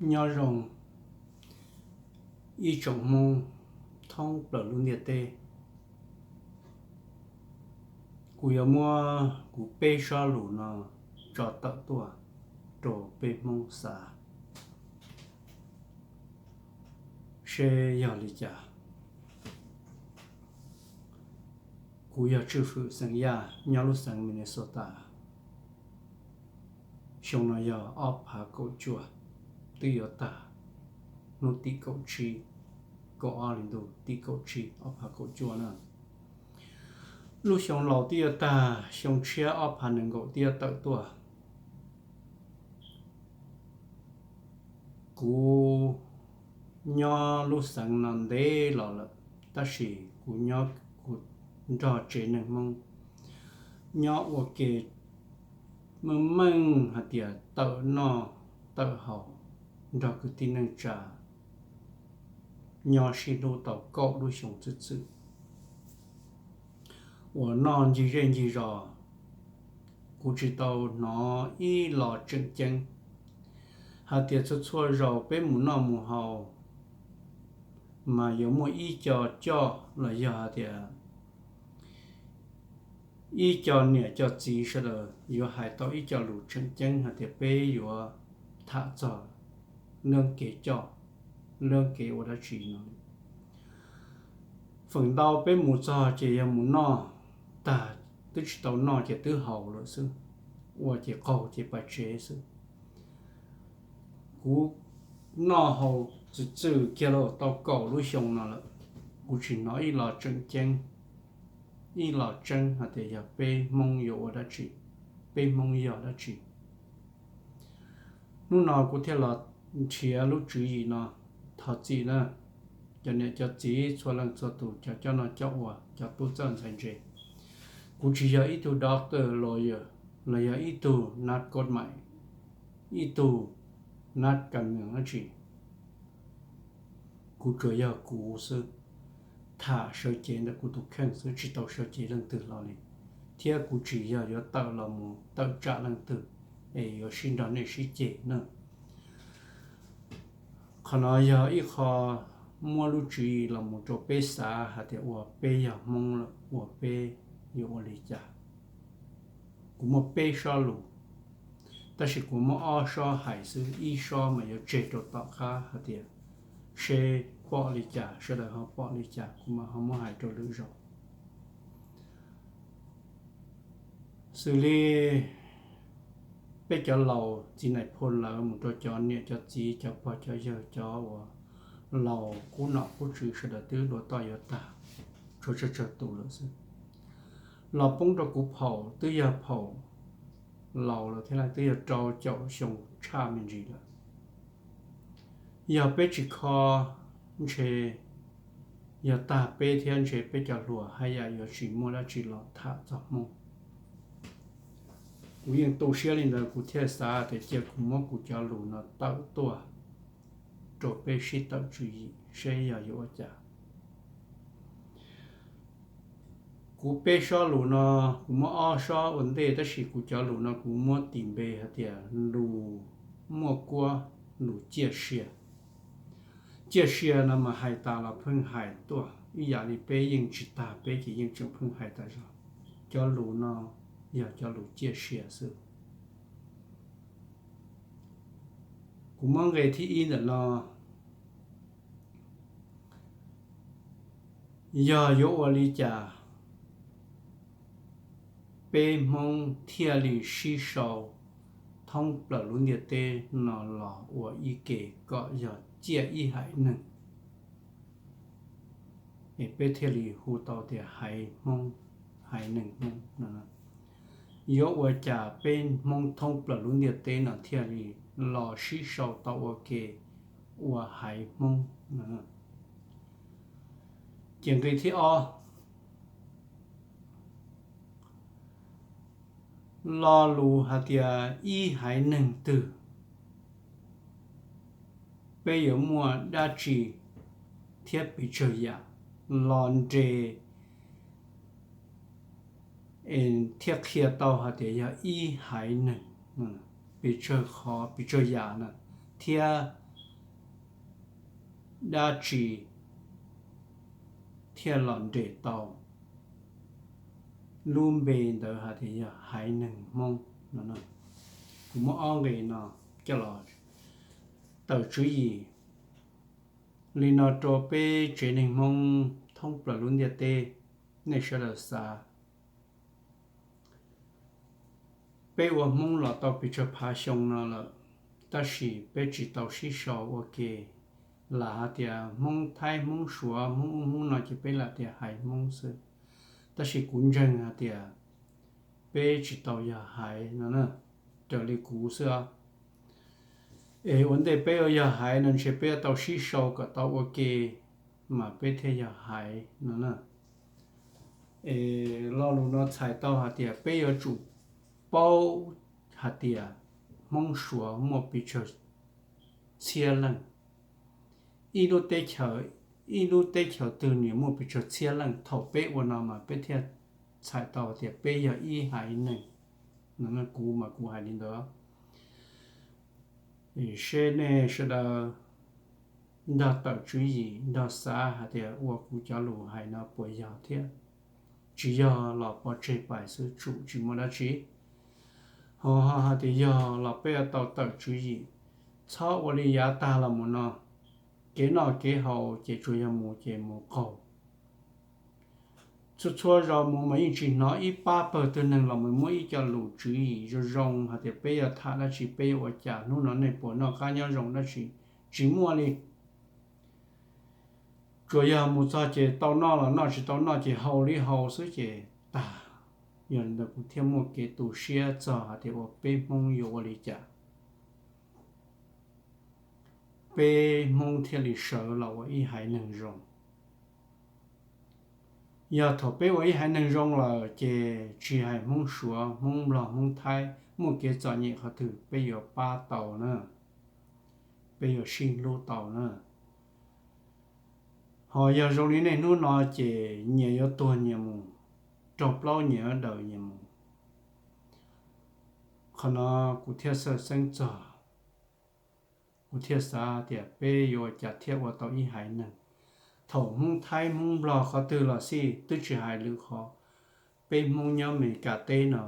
Nyob zoo ib tsoom Hmoob thoob plaws lub ntiaj teb. Kuv yuav muab kuv peb sob lus no tso tawm tuaj rau peb Hmoob xav seb yog li cas. Kuv yog Tswj Fwm xeem Yaj nyob lub xeev Minnesota. Xyoo no yog ob phav kaum cuaj, twb yuav tag hnub tim kaum tsib, kaum ob hli ntuj tim kaum tsib ob phav kaum cuaj na. Lub xyoo laus twb yuav tag, xyoo tshiab ob phav nees nkaum twb yuav tawm tuaj. Kuv nyob lub xeev no ntev los lawm, tab sis kuv nyob kuv nrog tsev neeg Hmoob nyob ua ke meej meej hais tias tawm noj tawm haus nrog kwv tij neej tsa nyob sib hlub tau kaum lub xyoo txwm txwm uas noj ncig zej ncig zos. Kuv tsis tau hnov ib lo tseem ceeb hais tias txhua txhua zaus peb mus noj mus haus mas yuav muaj ib co coj los yog hais tias ib co niam co txiv sawv daws yuav hais tau ib co lus tseem ceeb hais tias peb yuav tham txog lub kev coj, lub kev ua dab tsi no. Feem ntau peb mus txog ces yog mus noj tag, twb tsis tau noj ces twb haus lawm xwb, ua ces qaug ces pais tsev xwb. Kuv noj haus txwm txwm kiag los tau kaum lub xyoo no lawm, kuv tsis hnov ib lo tseem ceeb, ib lo tseeb hais tias yog peb Hmoob yuav ua dab tsi, peb Hmoob yog dab tsi. Hnub no kuv thiaj los nrhiav lub tswv yim no. Thov txim na, cov niam cov txiv txhua leej txhua tus, cov coj noj coj ua, cov tub txawj ntxhais ntse. Kuv tsis yog ib tug doctor, lawyer, los yog ib tug nab kod mais, ib tug nab kas mees dab tsi. Kuv tsuas yog kuv xwb, tham sawv cev ntawm kuv tus kheej xwb, tsis tau sawv cev leej twg hlo li, thiab kuv tsis yog yuav tawm los mus tawm tsam leej twg es yuav sib nrog nej sib ceg na. Qhov no yog ib qho muab lub tswv yim los mus rau peb xav hais tias uas peb yog Hmoob lawm uas peb yuav ua li cas. Kuv muaj peb sob lus, tab sis kuv muab ob sob hais xwb, ib sob mas yuav tseg rau tom qab hais tias seb pom li cas, sawv daws ho pom li cas, kuv mam ho muab hais rau lwm zaus. Xws li peb cov laus txiv nais phoo lawv mus rau cov niam cov txiv cov pog cov yawg cov uas laus qub nom qub tswv sawv daws twb dua toj yuav tag, tshuav tsawg tsawg tus lawm xwb. Los poob rau kuv phaum twb yog phaum laus lawm thiab, twb yog rau caum xyoo tshaj me ntsis lawm. Yog peb tsis kho ntshe yog tag peb thiab ntshe peb cov hluas haj yam yuav tsis muaj dab tsi los tham txog Hmoob. Kuv yeej tu siab li ntawd, kuv thiaj xav tias cia kuv muab kuv cov lus no tawm tuaj rau peb sib tawm tswv yim seb yog yuav ua cas. Kuv peb sob lus no, kuv muab ob sob ua ntej, tab sis kuv cov lus no kuv muab tis npe hais tias lus muaj kuab, lus ciaj sia. Ciaj sia no mas hais tas los pheej hais tuaj ib yam li peb yeej tsis tag peb ces yeej tseem pheej hais tas zog. Cov lus no yog cov lus ciaj sia xwb. Kuv muab nqe thib ib ntawm no, yog yuav ua li cas peb Hmoob thiaj li sib sau thoob plaws lub ntiaj teb no los ua ib ke kom yog ciaj ib haiv neeg, es peb thiaj li hu tau tias haiv Hmoob, haiv neeg Hmoob no. Yuav ua cas peb Hmoob thoob plaws lub ntiaj teb no thiaj li los sib sau tau ua ke ua haiv Hmoob no? Ces nqe thib ob, lo lus hais tias ib haiv neeg twg, peb yuav muaj dab tsi thiab pes tsawg yam los nres es thiaj qhia tau hais tias yog ib haiv neeg, pes tsawg qhov pes tsawg yam na, thiab dab tsi thiaj los nres tau lub npe ntawd hais tias yog haiv neeg Hmoob no. Kuv muab ob nqe no coj los tawm tswv yim li no rau peb tsev neeg Hmoob thoob plaws lub ntiaj teb, nej sawv daws xav. Peb ua Hmoob los tau pes tsawg phav xyoo no lawm, tab sis peb tsis tau sib sau ua ke. Lam hais tias Hmoob Thaib, Hmoob Suav, Hmoob ub Hmoob no ces peb lam tias haiv Hmoob xwb. Tab sis kuv ntseeg hais tias peb tsis tau yog haiv no na, raws li kuv xwb os. Es ua ntej peb yuav yog haiv no ntshe peb yuav tau sib sau kom tau ua ke mas peb thiaj yog haiv no na. Es lo lus no txhais tau hais tias peb yuav tsum paub hais tias Hmoob Suav muaj pes tsawg txhiab leej. Ib lub teb chaws, ib lub teb chaws twg nws muaj pes tsawg txhiab leej, thaum peb ua no mas peb thiaj txhais tau tias peb yog ib haiv neeg. No kuv mas kuv hais li ntawd. Seb nej sawv daws nrog tawm tswv yim nrog xav hais tias ua kuv cov lus hais no puas yog thiab. Tsis yog los pov tseg pais xwb, tsum tsis muaj dab tsi. Ho hais tias yog los peb yuav tau tawm tswv yim, txhob ua li yav tag los mus no, kev noj kev haus ces tsuas yog mus ces mus qaug. Txhua txhua zaus mus mas yeej tsis hnov ib pab pawg twg neeg los mus muab ib co lus tswv yim zoo zoo hais tias peb yuav tham dab tsi, peb yuav ua cas, hnub no nej puas noj qab nyob zoo dab tsi, tsis muaj li. Tsuas yog mus txog ces tau noj los noj, tsis tau noj ces haus li haus xwb ces tag. Yog li ntawd kuv thiaj muaj kev tu siab txog hais tias uas peb Hmoob yuav ua li cas peb Hmoob thiaj li sawv los ua ib haiv neeg zoo. Yog thaum peb ua ib haiv neeg zoo lawm ces tsis hais Hmoob Suav, Hmoob Nplog, Hmoob Thaib, muaj kev txom nyem qhov twg peb yuav pab tau na, peb yuav sib hlub tau na. Ho yog zoo li niaj hnub no ces nyias yuav tuag nyias mus, raug plaub nyias yuav daws nyias mus. Qhov no kuv thiaj xav xeeb txog, kuv thiaj xav tias peb yuav ua cas thiaj ua tau ib haiv neeg. Thaum Hmoob Thaib, Hmoob Nplog qhov twg los xij, twb tsis hais lwm qhov, peb Hmoob nyob Amelikas teb no,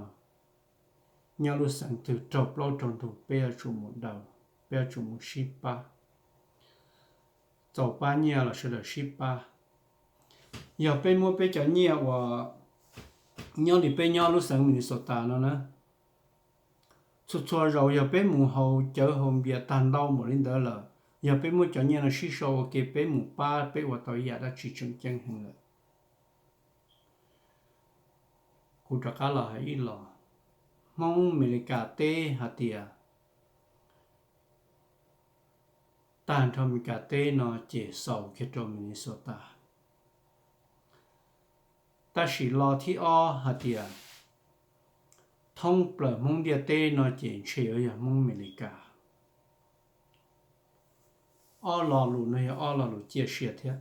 nyob lub xeev twg raug plaub raug ntug, peb yuav tsum mus daws, peb yuav tsum mus sib pab. Txaus pab nyiaj los sawv daws sib pab. Yog peb muab peb cov nyiaj uas nyob li peb nyob lub xeev Minnesota no na, txhua txhua zaus yog peb mus haus cawv haus npias tag ntau npaum li ntawd lawm, yog peb muab cov nyiaj no sib sau ua ke peb mus pab, peb ua tau ib yam dab tsi tseem ceeb heev lawm. Kuv rov qab los hais ib los, Hmoob Amelikas teb hais tias tag nrho Amelikas teb no ces xaus kiag rau Minnesota. Tab sis lo thib ob hais tias thoob plaws Hmoob ntiaj teb no ces ntshe yuav yog Hmoob Amelikas. Ob lo lus no yog ob lo lus ciaj sia thiab.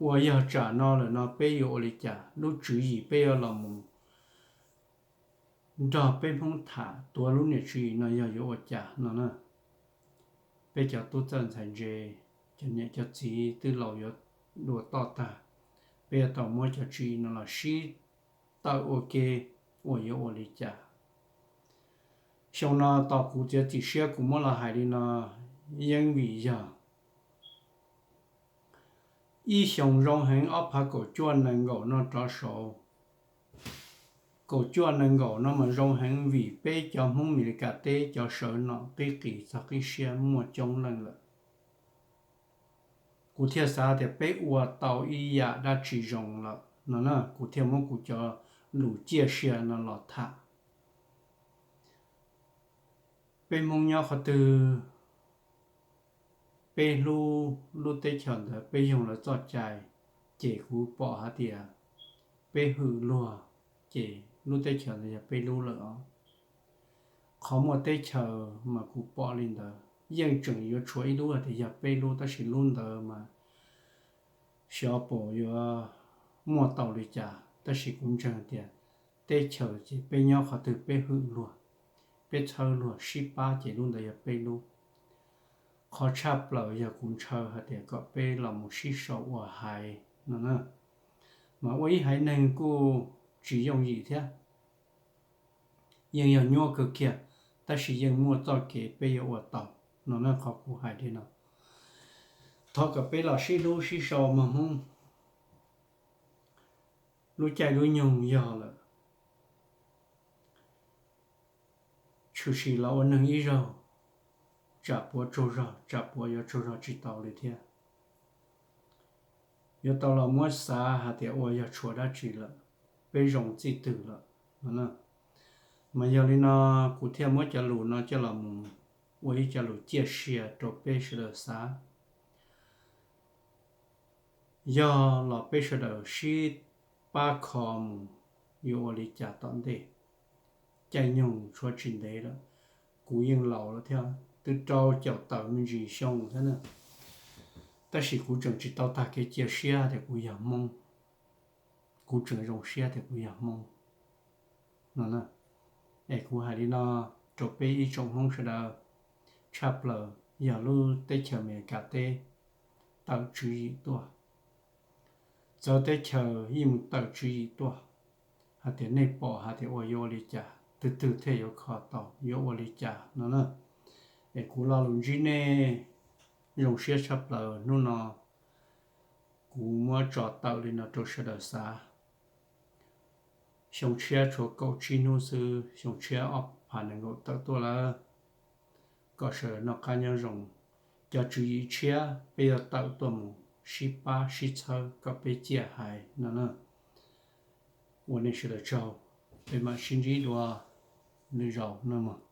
Uas yog tsam no lawm no peb yuav ua li cas, lub tswv yim peb yuav los mus nrog peb Hmoob tham tuav lub niam tswv yim no yog yuav ua cas no na. Peb cov tub txawj ntxhais ntse, cov niam cov txiv twb laus yuav dua toj tag, peb yuav tau muab cov tswv yim no los sib tawm ua ke uas yuav ua li cas. Xyoo no tos kuv txiav txim siab kuv muab los hais li no yeej vim yog ib xyoos zoo heev ob phav kaum cuaj nees nkaum no rov saud. Kaum cuaj nees nkaum no mas zoo heev vim peb cov Hmoob Amelikas teb cov sawv no qib qis txog qib siab muaj coob leej lawm. Kuv thiaj xav tias peb ua tau ib yam dab tsi zoo lawm no na, kuv thiaj muab kuv cov lus ciaj sia no los tham. Peb Hmoob nyob qhov twg, peb hlub lub teb chaws ntawd, peb yoog lawv txoj cai, ces kuv pom hais tias peb hwm luag, ces lub teb chaws ntawd yog peb lub lawm os. Qhov muaj teb chaws mas kuv pom li ntawd yeej tseem yuav tshuav ib lub hais tias yog peb lub, tab sis lub ntawd mas xyov puas yuav muaj tau li cas, tab sis kuv ntseeg tias teb chaws ces peb nyob qhov twg peb hwm luag, peb txhawb luag sib pab ces lub ntawd yog peb lub. qhov tshaj plaws yog kuv ntshaw hais tias kom peb los mus sib sau ua haiv no na. Mas ua ib haiv neeg kuj tsis yooj yim thiab, yeej yog nyuaj kawg kiag, tab sis yeej muaj txoj kev peb yuav ua tau no na. Qhov kuv hais li no, thov kom peb los sib hlub sib sau mog Hmoob. Lub caij lub nyoog yog lawm, tshwm sim los ua neeg ib zaug, tsam puas tsaug zog, tsam puas yuav tsaug zog tsis tau li thiab. Yuav tau los muab xav hais tias ua yog tshuav dab tsi lawm, peb zoo txij twg lawm no. Mas yog li no, kuv thiaj muab cov lus no coj los mus ua ib co lus ciaj sia rau peb sawv daws xav. Yog los peb sawv daws sib pab kho mus, yuav ua li cas tom ntej? Caij nyoog tshuav tsis ntev lawm, kuv yeej laus lawm thiab, twb rau caum tawm me ntsis xyoo thiab na. Tab sis kuv tseem tsis tau tag kev cia siab tias kuv yog Hmoob, kuv tseem zoo siab tias kuv yog Hmoob no. Es kuv hais li no rau peb ib tsoom Hmoob sawv daws, tshaj plaws yog lub teb chaws Amelikas teb tawm tswv yim tuaj, txawv teb chaws yeej mus tawm tswv yim tuaj, hais tias nej pom hais tias ua yuav ua li cas, twg twg thiaj yuav kho tau, yuav ua li cas no na. Es kuv lo lus ntsib nej zoo siab tshaj plaws hnub no, kuv muab tso tawm li no rau sawv daws xav. Xyoo tshiab tshuav kaum tsib hnub xwb, xyoo tshiab ob phav nees nkaum tawm tuaj lawm. Kom sawv daws noj qab nyob zoo, cov tswv yim tshiab peb yuav tawm tuaj mus sib pab sib txhawb kom peb ciaj haiv no na. Ua nej sawv daws tsaug, peb mam sib ntsib dua lwm zaus no mog.